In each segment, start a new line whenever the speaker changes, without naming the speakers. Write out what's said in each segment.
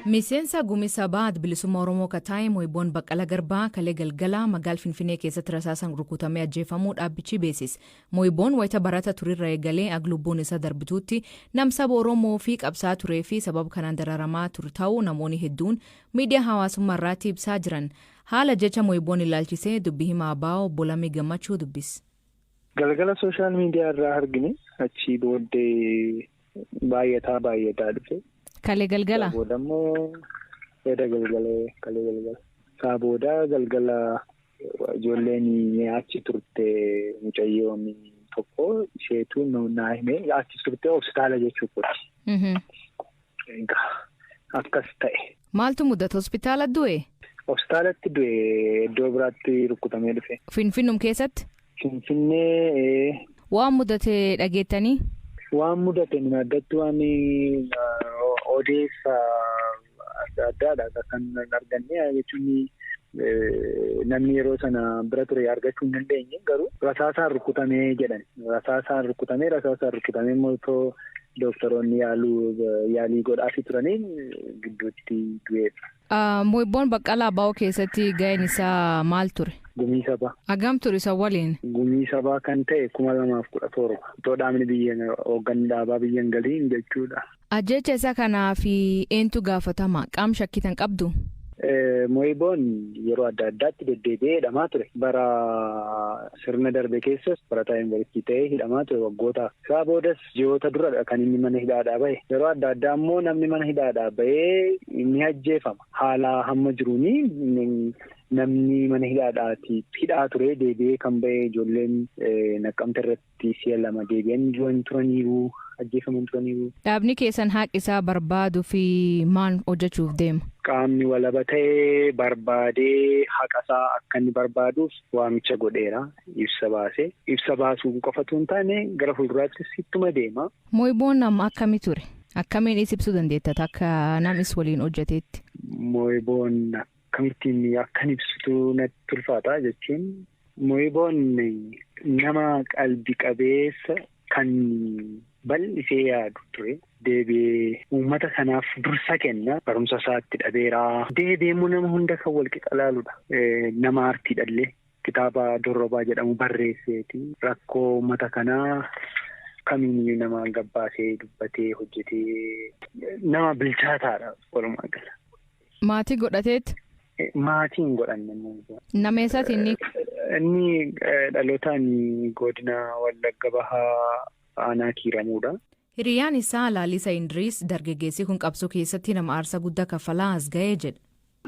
Miseensa Gumii Sabaa Adda Bilisummaa Oromoo ka taa'e Moyiboon Baqqala Garbaa kalee galgala magaal Finfinnee keessatti rasaasan rukutamee ajjeefamuu dhaabbichi beeksise. Moyiboon wayita barata turirra eegalee ag lubbuun isaa darbituutti nam saba Oromoo fi qabsaa turee fi sababa kanaan dararamaa ture ta'uu namoonni hedduun miidiyaa hawaasummaa irraatti ibsaa jiran. Haala jecha Moyiboon ilaalchisee dubbi himaa ABO obbo Lammii Gammachuu dubbise.
Galgala social media irraa argine, achii booddee baay'ataa baay'ataa dhufe.
Kalee galgala?
Isaa booda immoo eda galgalee kalee galgala. Isaa booda galgala ijoolleen achi turte, mucayyoon tokko isheetu naa hime, achi turte hospitaala jechuu kooti. Egaa akkas ta'e.
Maaltu mudate, hospitaala du'e?
Hospitaalatti du'e, iddoo biraatti rukutamee dhufe.
Finfinnum keessatti?
Finfinnee.
Waan mudate dhageettanii?
Waan mudate nu addatti waan odeessa adda addaadha kan arganne jechuun, namni yeroo sana bira ture argachuu hin dandeenye, garuu rasaasaan rukutamee jedhan. Rasaasaan rukutamee, rasaasaan rukutamee immoo doktoroonni yaaluu yaalii godhaafii turaniin gidduutti du'eedha.
Moyibboon Baqqalaa ABO keessatti ga'een isaa maal ture?
Gumii sabaa.
Hagam ture isa waliin?
Gumii sabaa kan ta'e 2017. Otoo dhaabni biyya hoogganni dhaabaa biyya hin galiin jechuudha.
Ajjecha isa kanaa fi eentu gaafatama? Qaam shakkitan qabdu?
Moyiboon yeroo adda addaatti deddeebi'ee hidhamaa ture. Bara sirna darbe keessas barataa yuunivarsiitii ta'ee hidhamaa ture waggootaaf. Isaa boodas ji'oota duradha kan inni mana hidhaadhaa bahe. Yeroo adda addaa immoo namni mana hidhaadhaa bahee ni ajjeefama. Haala hamma jiruuni namni mana hidhaadhaati hidhaa ture deebi'ee kan bahe, ijoolleen Naqqamte irratti si'a lama deebi'an du'an turaniiru, ajjeefaman turaniiru.
Dhaabni keessan haqi isaa barbaaduu fi maal hojjechuuf deema?
Qaamni walaba ta'ee barbaadee haqa isaa akka inni barbaaduuf waamicha godheera. Ibsa baasee. Ibsa baasuu qofatu hin taane, gara fuulduraattis ittuma deema.
Moyiboon nama akkamii ture? Akkamiin is ibsuu dandeetta akka nam is waliin hojjeteetti?
Moyiboon akkamittiin akkan ibsitu natti ulfaata jechuun, Moyiboon nama qalbi qabeessa kan bal'isee yaadu ture. Deebi'ee uummata sanaaf dursa kenna. Barumsa isaatti dhabeera. Deebi'ee immoo nama hunda kan wal qixa ilaaludha. Nama aartiidhallee kitaaba Dorrobaa jedhamu barreesseeti. Rakkoo uummata kanaa kamiiniyyuu nama gabbaasee dubbatee hojjetee nama bilchaataadha walumaa gala.
Maatii godhateet?
Maatii hin godhanne.
Nama eessaati inni?
Inni dhalootaan godina Wallagga Bahaa aanaa Kiiramuudha.
Hiriyyaan isaa Laalisa Indiriis dargaggeessi kun qabsoo keessatti nama aarsaa guddaa kaffalaa as ga'ee jedha.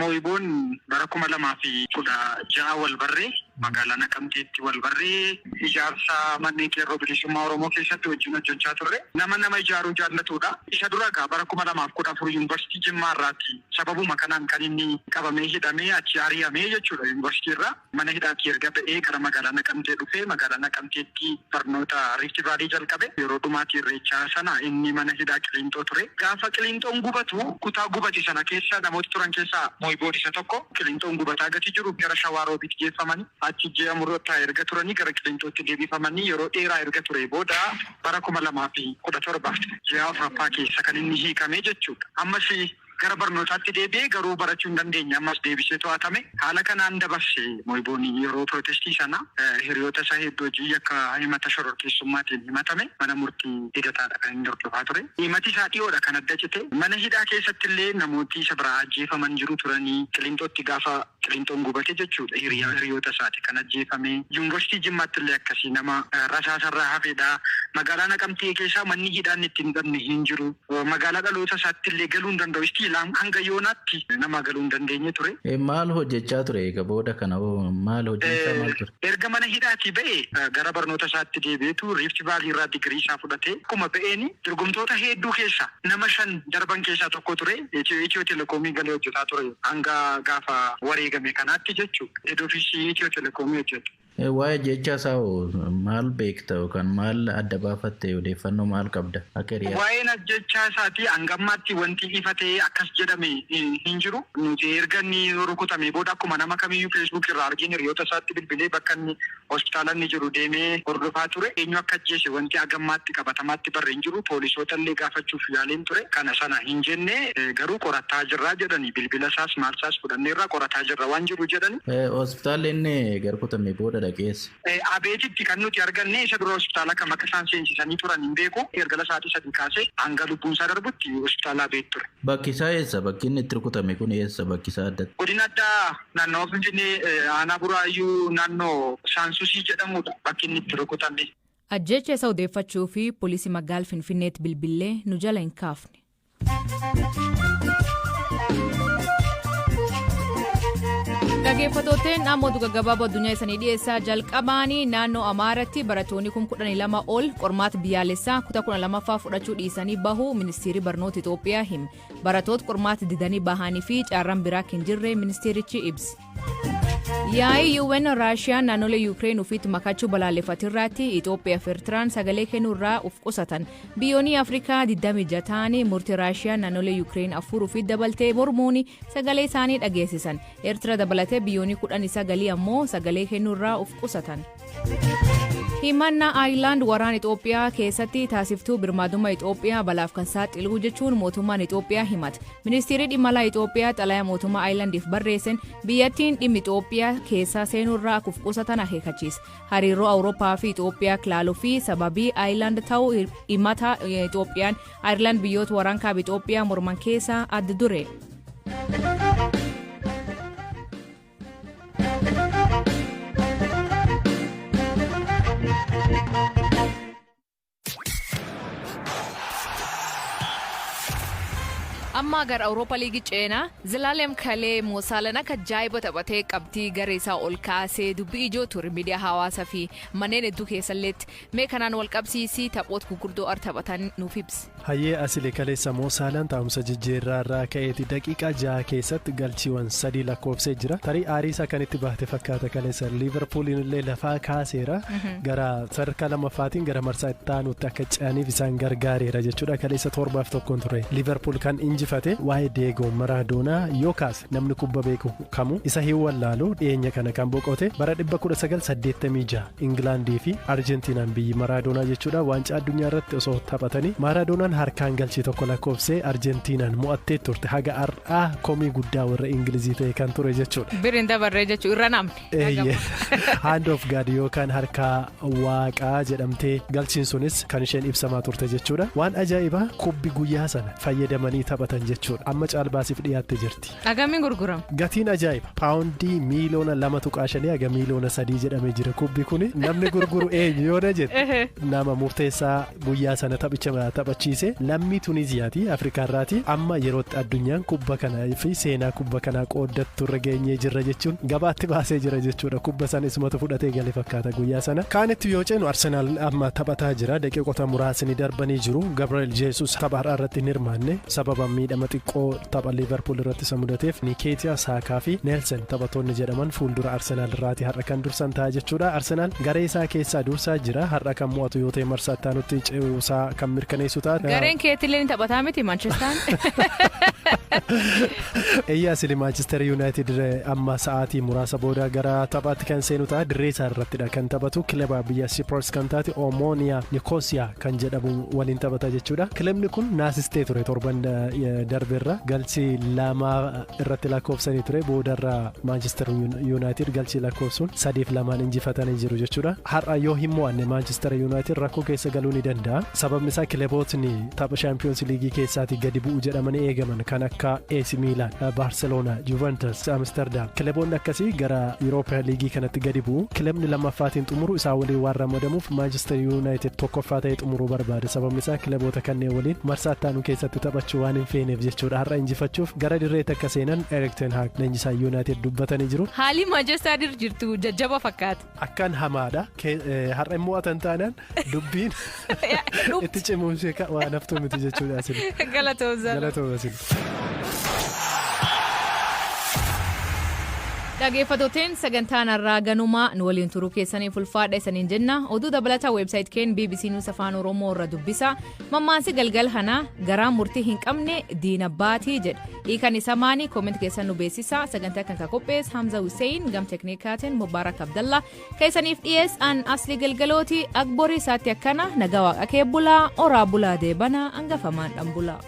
Moyiboon bara 2016 wal barree, magaalaa Naqamteetti wal barree, ijaarsa manneen Qeerroo Bilisummaa Oromoo keessatti wajjin hojjechaa turre. Nama nama ijaaruu jaallatudha. Isa dura egaa bara 2014 yuunivarsiitii Jimmaa irraatti sababuma kanaan kan inni qabamee hidhamee achi ari'amee jechuudha yuunivarsiitii irraa. Mana hidhaatii erga ba'ee gara magaalaa Naqamtee dhufee magaalaa Naqamteetti barnoota Riifti Vaalii jalqabe. Yeroo dhumaatii Irreechaa sana inni mana hidhaa Qiliinxoo ture. Gaafa Qiliinxoon gubatu kutaa gubate sana keessa namoota turan keessaa Moyiboon isa tokko. Qiliinxoon gubataa gati jiru gara Shawaa Roobiit geeffamani. Achi ji'a murtaa'e erga turanii gara Qiliinxootti deebifamanii yeroo dheeraa erga ture booda bara 2017 ji'a afuraffaa keessa kan inni hiikame jechuudha. Ammas gara barnootaatti deebi'ee garuu barachuu hin dandeenye, ammas deebisee to'atame. Haala kanaan dabarse Moyiboon yeroo pirootestii sana hiriyoota isaa hedduu hojii yakka himata shororkeessummaatiin himatame mana murtii Lidataadha kan inni hordofaa ture. Himati isaa dhiyoodha kan adda cite. Mana hidhaa keessatti illee namooti isa biraa ajjeefaman jiru turanii, Qilinxootti gaafa Qilinxoon gubate jechuudha hiriyoota isaati kan ajjeefame. Yuunivarsiitii Jimmaatti illee akkasii nama rasaasarraa hafedha. Magaalaa Naqamtee keessaa manni hidhaa inni itti hin dhabne hin jiru. Magaalaa dhaloota isaatti illee galuu hin danda'u. Still hanga yoonaatti nama galuu hin dandeenye ture.
Maal hojjechaa ture egaa booda kana hoo, maal hojiin isaa maal ture?
Erga mana hidhaatii ba'e gara barnoota isaatti deebi'eetu Riift Vaalii irraa digirii isaa fudhate. Akkuma ba'een dorgomtoota hedduu keessaa nama shan darban keessaa tokko ture. Itiyoo Telekoomii galee hojjetaa ture hanga gaafa wareegame kanaatti jechuudha. Head office Itiyoo Telekoomii hojjeta.
Waa'ee ajjeechaa isaa hoo maal beekta yookaan maal adda baafatte, odeeffannoo maal qabda akka hiriyaa?
Waa'een ajjechaa isaatii hangammaatti wanti ifa ta'ee akkas jedhame hin jiru. Nuti erga inni rukutamee booda akkuma nama kamiyyuu Facebook irraa argine hiriyoota isaatti bilbilee bakka inni hospitaala inni jiru deemee hordofaa ture. Eenyu akka ajjeese wanti hagammaatti qabatamaatti barre hin jiru. Poolisoota illee gaafachuuf yaaleen ture. Kana sana hin jenne, garuu qorataa jirraa jedhani, bilbila isaas maal isaas fudhanneerraa qorataa jirra waan jiru jedhani.
Hospitaalli inni erga rukutamee booda dhaqeesse?
Abeetitti kan nuti arganne. Isa dura hospitaala kam akka isaan seensisanii turan hin beeku. Ergala sa'aatii 3 kaasee hanga lubbuun isaa darbutti hospitaala Abeet ture.
Bakki isaa eessa? Bakki inni itti rukutame kun eessa bakki isaa addatti?
Godina addaa naannawa Finfinnee, aanaa Buraayyuu, naannoo Saansusii jedhamudha bakki inni itti rukutame.
Ajjecha isa odeeffachuu fi poolisii magaala Finfinneetti bilbillee nu jala hin kaafne. Dhaggeeffattootni dhaamoota gaggabaaboo addunyaa isanii dhiyeessaa jalqabaanii, naannoo Amaaratti barattoonni 12,000 ol qormaata biyyaalessaa kutaa 12ffaa fudhachuu dhiisanii bahuu ministeerri barnoota Itoophiyaa hime. Barattoota qormaata didanii bahanii fi carraan biraa hin jirre ministeerichi ibse. Yaa'ii UN Raashiyaan naannolee Yuukireen ofiitti makachuu balaaleffatirraatti Itoophiyaa fi Eertiraan sagalee kennuurraa of qusatan. Biyyoonni Afrikaa 26 ta'anii murtii Raashiyaan naannolee Yuukireen afur ofiitti dabaltee mormuun sagalee isaanii dhageessisan. Eertira dabalatee biyyoonni 19 ammoo sagalee kennuurraa of qusatan. Himannaa Aayilaand waraana Itoophiyaa keessatti taasiftuu birmaadummaa Itoophiyaa balaaf kan saaxilu jechuun mootummaan Itoophiyaa himata. Ministeerri dhimma alaa Itoophiyaa xalayaa mootummaa Aayilaandiif barreessen biyyattiin dhimmi Itoophiyaa keessaa seenuurraa akka of qusatan akeekkachiisa. Hariiroo Awurooppaa fi Itoophiyaa kilaaluu fi sababii Aayilaand ta'uu himata Itoophiyaan Aayirlaand biyyoota waraan kaaba Itoophiyaa morman keessaa adda dure. Amma gara Awurooppaa Liigii ceenaa. Zalaalem kalee Moosaalaan akka ajaa'iba taphatee qabxii garee isaa ol kaasee dubbii ijoo ture miidiyaa hawaasaa fi manneen hedduu keessalleetti. Mee kanaan wal qabsiisii taphoota gurguddoo ar taphatan nuuf ibsi.
Hayyee asili, kaleessa Moosaalaan taa'umsa jijjiirraa irraa ka'eeti daqiiqaa 6 keessatti galchiiwwan sadii lakkoofsee jira. Tarii aarii isaa kan itti baate fakkaata kaleessa. Liiverpuuliin illee lafaa kaaseera. Gara sadarkaa lammaffaatiin gara marsaa itti aanutti akka ce'aniif isaan gargaareera jechuudha. Kaleessa 7-1 ture Liiverpuul kan injifate. Waa'ee Deegoo Maraadoonaa yoo kaase namni kubba beeku kamu isa hin wallaalu. Dhiyeenya kana kan boqote, bara 1986 Ingilaandii fi Arjentiinaan, biyyi Maraadoonaa jechuudha, waancaa addunyaa irratti osoo taphatanii Maaraadoonaan harkaan galchii tokko lakkoofsee Arjentiinaan mo'attee turte. Haga har'aa komii guddaa warra Ingilizii ta'e kan ture jechuudha.
Birin dabarree jechuu irra namni.
Eeyyee. Hand of God yookaan harka waaqaa jedhamtee galchiin sunis kan isheen ibsamaa turte jechuudha. Waan ajaa'ibaa, kubbi guyyaa sana fayyadamanii taphatan jechuudha. Amma caalbaasiif dhiyaattee jirti.
Hagamiin gurgurama?
Gatiin ajaa'iba. Paawundii miiliyoona 2.5 haga miiliyoona 3 jedhamee jira. Kubbi kuni namni gurguru eenyu yoo na jette, nama murteessaa guyyaa sana taphicha taphachiise, lammii Tuniziyaati, Afrikaarraati. Amma yerootti addunyaan kubba kana fi seenaa kubba kanaa qooddattu irra geenyee jirra jechuun gabaatti baasee jira jechuudha. Kubba sana isumatu fudhatee gale fakkaata guyyaa sana. Kaanitti yoo ceenu, Arsenaal amma taphataa jira. Daqiiqota muraasni darbanii jiru. Gabriel Jesus tapha har'aa irratti hin hirmaanne sababa miidhama xiqqoo tapha Liverpool irratti isa mudateef. Nikeetiyaa, Saakaa fi Neelsen taphattoonni jedhaman fuuldura Arsenaal irraati har'a kan dursan ta'a jechuudha. Arsenaal garee isaa keessaa dursaa jira. Har'a kan mo'atu yoo ta'e marsaa itti aanutti ce'uusaa kan mirkaneessu ta'a.
Gareen keetillee ni taphataa miti, Manchestaan?
Eeyyaa sili, Manchester United amma sa'aatii muraasa booda gara taphaatti kan seenu ta'a. Dirree isaa irrattidha kan taphatu. Kilaba biyya Cyprus kan taate Omonia Nicosia kan jedhamu waliin taphata jechuudha. Kilabni kun naasistee ture, torban darbeerra galchii lama irratti lakkoofsanii ture. Boodarra Manchester United galchii lakkoofsuun 3-2 injifatanii jiru jechuudha. Har'a yoo hin mo'anne Manchester United rakkoo keessa galuu ni danda'a. Sababni isaa kilabootni tapha Champions League keessaatii gadi bu'u jedhamanii eegaman kan akka AC Milan, Barcelona, Juventus, Amsterdam, kilaboonni akkasii gara Europa League kanatti gadi bu'u. Kilabni lammaffaatiin xumuru isaan waliin waan ramadamuuf Manchester United tokkoffaa ta'ee xumuruu barbaada. Sababni isaa kilaboota kanneen waliin marsaa itti aanu keessatti taphachuu waan hin feeneef jechuudha. Har'a injifachuuf gara dirreetti akka seenan Erik ten Hag, leenjisaa United, dubbatanii jiru.
Haalli Manchester jirtu jajjaba fakkaata.
Akkaan hamaadha. Har'a immoo mo'atan taanaan dubbiin itti cimuun ishee waan haftuu miti jechuudha asili.
Galatoomsa.
Galatooma asili.
Dhaggeeffattooteen sagantaan har'aa ganumaa nu waliin turuu keessaniif ulfaadha isaniin jenna. Oduu dabalataa website keen BBC News Afaan Oromoo irra dubbisa. Mammaansi galgal kanaa garaan murtii hin qabne diina baatii jedha. Hiikan isa maani? Comment keessan nu beeksisa. Sagantaa kan qopheesse Hamza Hussein, gam teknikaatiin Mubaarak Abdallah, keessaniif dhiyees an Asli Galgalooti. Akborii isaatti akkana nagaa waaqa kee bulaa, oraa bulaa, deebanaa hangafamaan dhanbulaa.